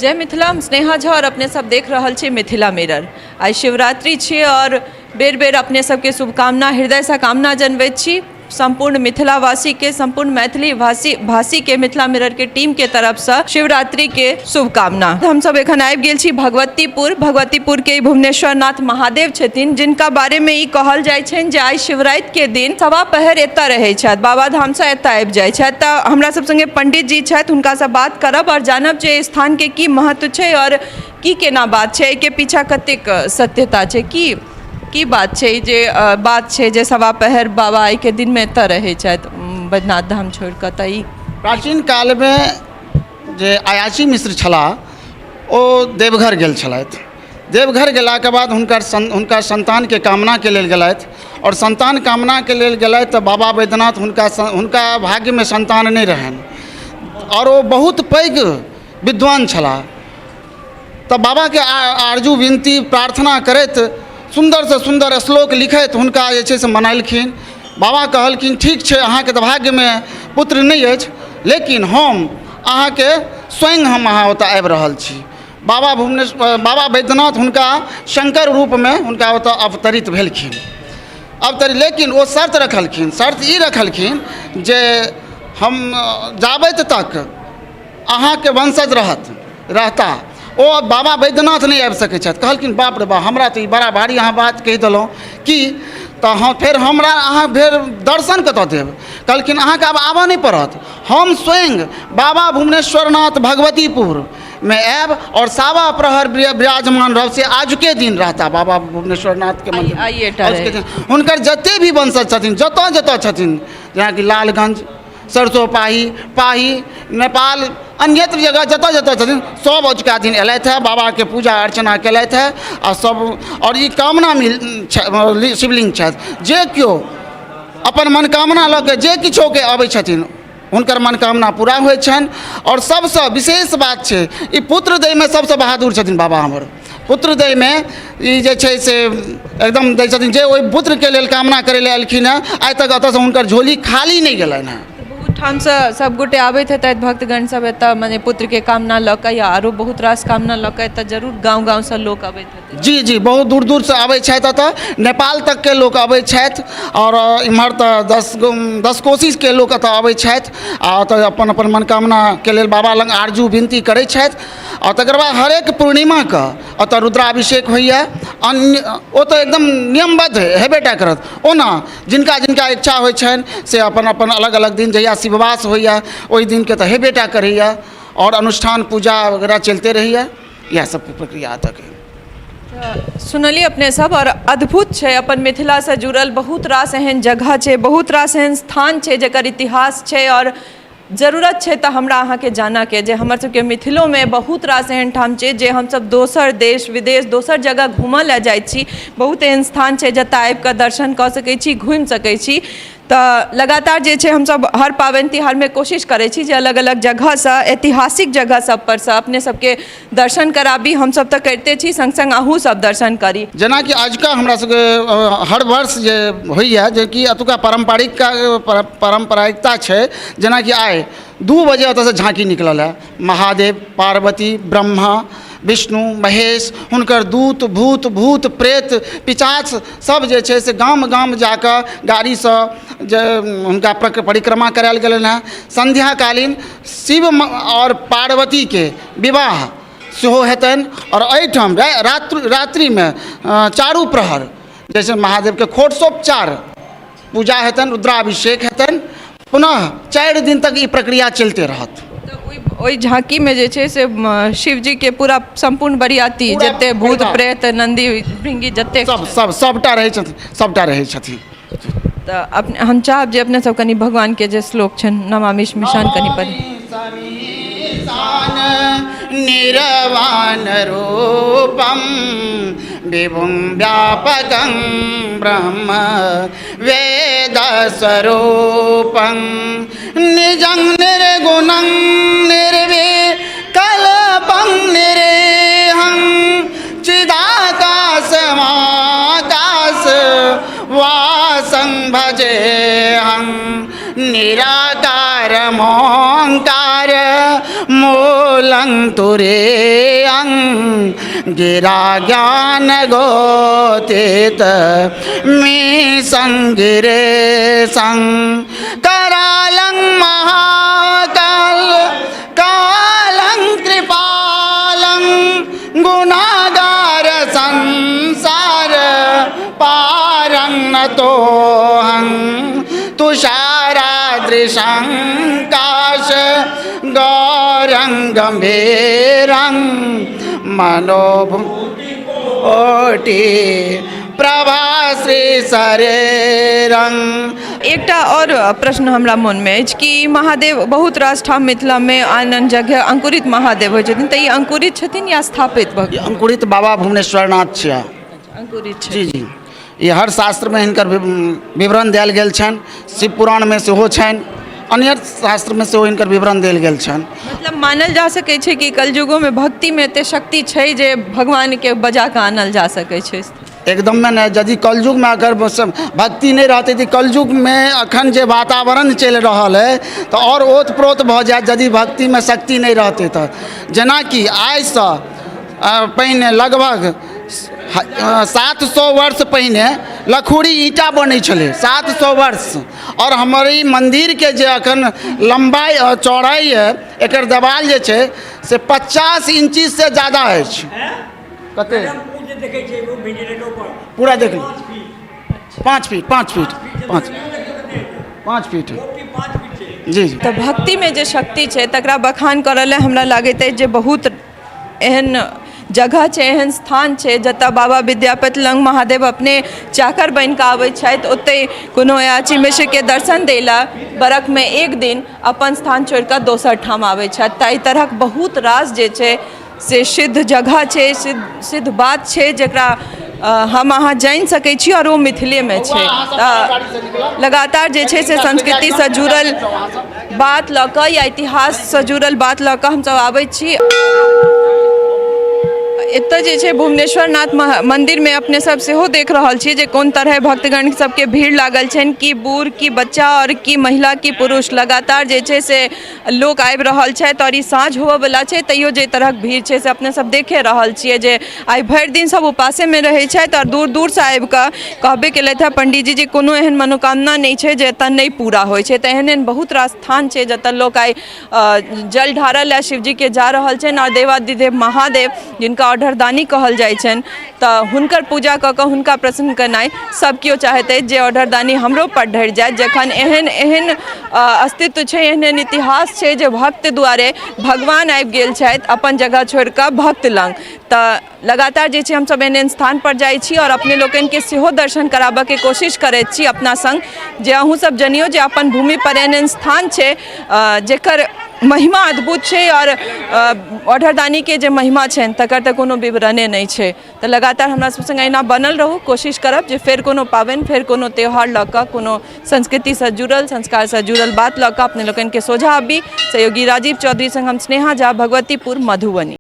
जय मिथिला, हम स्नेहा झा और अपने सब देख रहल छी मिथिला मिरर। आइ शिवरात्रि छी और बेर बेर अपने सबके शुभकामना, हृदयसँ कामना जनबैत छी सम्पूर्ण मिथिलावासीके, सम्पूर्ण मैथिली भाषीके मिथिला मिररके टीमके तरफसँ शिवरात्रिके शुभकामना। हमसब एखन आबि गेल छी भगवतीपुर। भगवतीपुरके भुवनेश्वर नाथ महादेव छथिन, जिनका बारेमे ई कहल जाइ छनि जे आइ शिवरातिके दिन सवा पहर एतऽ रहै छथि, बाबा धामसँ एतऽ आबि जाइ छथि। तऽ हमरा सब सङ्गे पंडित जी छथि, हुनकासँ बात करब आओर जानब जे एहि स्थानके की महत्व छै आओर की केना बात छै, एहिके पीछा कतेक सत्यता छै, की की बात छै जे बात छै जे सवा पहर बाबा एहिके दिनमे एतऽ रहै छथि बैद्यनाथ धाम छोड़ि कऽ। तऽ ई प्राचीन कालमे जे अयाची मिश्र छलाह ओ देवघर गेल छलथि। देवघर गेलाके बाद हुनका सन्तानके कामनाके लेल गेलथि आओर सन्तान कामनाके लेल गेलथि तऽ बाबा बैद्यनाथ हुनका भाग्यमे सन्तान नहि रहनि आओर ओ बहुत पैघ विद्वान छलाह। तऽ बाबाके आरजू विनती प्रार्थना करैत सुन्दरसँ सुन्दर श्लोक लिखैत हुनका जे छै से मनेलखिन। बाबा कहलखिन ठीक छै, अहाँके तऽ भाग्यमे पुत्र नहि अछि, लेकिन हम अहाँके स्वयं हम अहाँ ओतऽ आबि रहल छी। बाबा भुवनेश्वर बाबा बैद्यनाथ हुनका शङ्कर रूपमे हुनका ओतऽ अवतरित भेलखिन। अवतरित, लेकिन ओ शर्त रखलखिन। शर्त ई रखलखिन जे हम जाबैत तक अहाँके वंशज रहता ओ बाबा बैद्यनाथ नहि आबि सकै छथि। कहलखिन बाप रे बाप, हमरा तऽ ई बड़ा भारी अहाँ बात कहि देलहुँ कि तऽ हम फेर हमरा अहाँ फेर दर्शन कतऽ देब? कहलखिन अहाँके आब आबऽ नहि पड़त, हम स्वयं बाबा भुवनेश्वरनाथ भगवतीपुरमे आयब आओर सावा प्रहर विराजमान रहब, से आजुके दिन रहता बाबा भुवनेश्वरनाथके मन्दिर। आइएटा आजुके दिन हुनकर जते भी वंशज छथिन, जतऽ जतऽ छथिन, जेनाकि लालगंज, सरसो पाही, पाही, नेपाल, अन्यत्र जगह जतऽ जतऽ छथिन सब अजुका दिन एलथि हँ, बाबाके पूजा अर्चना केलथि हँ आओर सब आओर ई कामना मिल शिवलिंग छथि। जे केओ अपन मनोकामना लऽ कऽ जे किछोके अबै छथिन हुनकर मनोकामना पूरा होइ छनि। आओर सबसँ विशेष बात छै ई पुत्र दैमे सबसँ बहादुर छथिन बाबा हमर। पुत्र दैमे ई जे छै से एकदम दै छथिन। जे ओहि पुत्रके लेल कामना करै लए एलखिन हेँ, आइ तक एतऽसँ हुनकर झोली खाली नहि गेलनि हेँ। बहुत ठामसँ सब गोटे आबैत हेतथि भक्तगण सब एतऽ, मने पुत्रके कामना लऽ कऽ या आरो बहुत रास कामना लऽ कऽ एतऽ जरूर गाँव गाँवसँ लोक अबैत हेतै। जी जी, बहुत दूर दूरसँ आबै छथि, एतऽ नेपाल तकके लोक अबै छथि आओर इम्हर तऽ 10 कोसीके लोक एतऽ अबै छथि आ एतऽ अपन अपन मनोकामनाके लेल बाबा लग आरजू विनती करै छथि। आओर तकर बाद हरेक पूर्णिमाके ओतऽ रुद्राभिषेक होइए। अन्य ओ तऽ एकदम नियमबद्ध हेबे टा करत। ओना जिनका जिनका इच्छा होइ छनि से अपन अपन अलग अलग दिन जहिया शिववास होइए ओहि दिनके तऽ हेबे टा करैए आओर अनुष्ठान पूजा वगैरह चलिते रहैए। इएह सब प्रक्रिया एतऽके। सुनलियै अपने सब आओर अद्भुत छै। अपन मिथिलासँ जुड़ल बहुत रास एहन जगह छै, बहुत रास एहन स्थान छै जकर इतिहास छै आओर जरूरत छै तऽ हमरा अहाँके जानऽके जे हमर सबके मिथिलोमे बहुत रास एहन ठाम छै जे हमसब दोसर देश विदेश दोसर जगह घूमऽ लए जाइ छी। बहुत एहन स्थान छै जतऽ आबिकऽ दर्शन कऽ सकै छी, घुमि सकै छी। तऽ लगातार जे छै हमसब हर पाबनि तिहारमे कोशिश करै छी जे अलग अलग जगहसँ ऐतिहासिक जगह सब परसँ अपने सबके दर्शन कराबी। हमसब तऽ करिते छी, सङ्ग सङ्ग अहूँ सब दर्शन करी। जेनाकि अजुका हमरा सबके हर वर्ष जे होइए जेकि एतुका पारम्परिक पारम्परिकता छै, जेनाकि आइ 2 बजे ओतऽसँ झाँकी निकलल हँ। महादेव, पार्वती, ब्रह्मा, विष्णु, महेश, हुनकर दूत, भूत, भूत प्रेत, पिशाच सब जे छै से गाम गाम जाकऽ गाड़ीसँ जे हुनका परिक्रमा करायल गेलनि हँ। सन्ध्याकालीन शिव आओर पार्वतीके विवाह सेहो हेतनि आओर एहिठाम रात्रिमे चारू प्रहर जैसे महादेवके खोटसोपचार पूजा हेतनि, रुद्राभिषेक हेतनि। पुनः 4 दिन तक ई प्रक्रिया चलिते रहत। तऽ ओहि झाँकीमे जे छै से शिवजीके पूरा सम्पूर्ण बरियाती जते भूत प्रेत नन्दी भृंगी जते सब सब सबटा रहै छथिन, सबटा रहै छथिन। तऽ अपने हम चाहब जे अपने सब कनि भगवानके जे श्लोक छनि नमामि श्मशान कनि पढ़ी। निर्वाण रूपम विभुं व्यापकं ब्रह्म वेद स्वरूपं निजं निर्गुणं निर्विकल्पं निरेहं चिदाकाशमाकाश वासं भजेहं निराकारमोङ्कार मूलं कालं तुरीयं गिरा ज्ञान गोतीत मीसं गिरेशं करालं महाकाल कालं कृपालं गुणागार संसार पारं नतोऽहं तुषारादृशं काश गौरं गम्भीरं मनोभू कोटि प्रभा श्री शरीरं। एकटा आओर प्रश्न हमरा मोनमे अछि कि महादेव बहुत रास ठाम मिथिलामे आन आन जगह अंकुरित महादेव होइ छथिन, तऽ ई अंकुरित छथिन या स्थापित भऽ ई अंकुरित बाबा भुवनेश्वरनाथ छियै। अंकुरित छथिन। जी जी, ई हर शास्त्रमे हिनकर विवरण देल गेल छनि, शिव पुराणमे सेहो छनि, अन्य शास्त्रमे सेहो हिनकर विवरण देल गेल छनि। मतलब मानल जा सकै छै कि कलयुगोमे भक्तिमे एते शक्ति छै जे भगवानके बजा कऽ आनल जा सकै छै? एकदममे नहि। यदि कलयुगमे अगर भक्ति नहि रहतै तऽ कलयुगमे अखन जे वातावरण चलि रहल अइ तऽ आओर ओतप्रोत भऽ जायत यदि भक्तिमे शक्ति नहि रहतै तऽ। जेनाकि आइसँ पहिने लगभग 700 वर्ष पहिने लखुरी ईंटा बनै छलै, 700 वर्ष। आओर हमर ई मन्दिरके जे अखन लम्बाइ आओर चौड़ाइ यऽ, एकर देवाल जे छै से 50 इंचीसँ ज्यादा अछि। कते पूरा देख लियौ, 5 फीट, 5 फीट, 5 5 फीट। जी जी। तऽ भक्तिमे जे शक्ति छै तकरा बखान करऽ लए हमरा लागैत अछि जे बहुत एहन जगह छै, एहन स्थान छै जतऽ बाबा विद्यापति लग महादेव अपने चाकर बनि कऽ आबै छथि। ओतहि कोनो अयाची मिश्रके दर्शन दै लए बरखमे एक दिन अपन स्थान छोड़ि कऽ दोसर ठाम आबै छथि। तऽ एहि तरहक बहुत रास जे छै से सिद्ध जगह छै, सिद्ध सिद्ध बात छै, जकरा हम अहाँ जानि सकै छी आओर ओ मिथिलेमे छै। तऽ लगातार जे छै से संस्कृतिसँ जुड़ल बात लऽ कऽ या इतिहाससँ जुड़ल बात लऽ कऽ हमसभ आबै छी। एतऽ जे छै भुवनेश्वर नाथ मन्दिरमे अपने सब सेहो देख रहल छी जे कोन तरहे भक्तगण सबके भीड़ लागल छनि, कि बूढ़, कि बच्चा आओर कि महिला, कि पुरुष, लगातार जे छै से लोक आबि रहल छथि। आओर ई साँझ होबऽवला छै तैयो जे तरहक भीड़ छै से अपने सब देखे रहल छियै जे आइ भरि दिन सब उपासेमे रहै छथि आओर दूर दूरसँ आबिकऽ कहबे केलथि हँ पण्डीजी जे कोनो एहन मनोकामना नहि छै जे एतऽ नहि पूरा होइ छै। तऽ एहन एहन बहुत रास स्थान छै जतऽ लोक आइ जल ढारऽ लए शिवजीके जा रहल छनि आओर देवाधिदेव महादेव जिनका औढरदानी कहल जाइ छनि तऽ हुनकर पूजा कऽ कऽ हुनका प्रसन्न केनाइ सब केओ चाहैत अछि जे औढरदानी हमरो पर ढरि जाय। जखन एहन एहन अस्तित्व छै, एहन एहन इतिहास छै जे भक्त दुआरे भगवान आबि गेल छथि अपन जगह छोड़ि कऽ भक्त लग, तऽ लगातार जे छै हमसब एहन एहन स्थान पर जाइ छी आओर अपने लोकनिके सेहो दर्शन कराबऽके कोशिश करैत छी अपना सङ्ग, जे अहूँ सब जनियौ जे अपन भूमि पर एहन एहन स्थान छै जेकर महिमा अद्भुत छै आओर औढरदानीके जे महिमा छनि तकर तऽ कोनो विवरणे नहि छै। तऽ लगातार हमरा सब सङ्गे एहिना बनल रहू। कोशिश करब जे फेर कोनो पाबनि, फेर कोनो त्यौहार लऽ कऽ, कोनो संस्कृतिसँ जुड़ल, संस्कारसँ जुड़ल बात लऽ कऽ अपने लोकनिके सोझाँ आबी। सहयोगी राजीव चौधरी सङ्ग हम स्नेहा झा, भगवतीपुर, मधुबनी।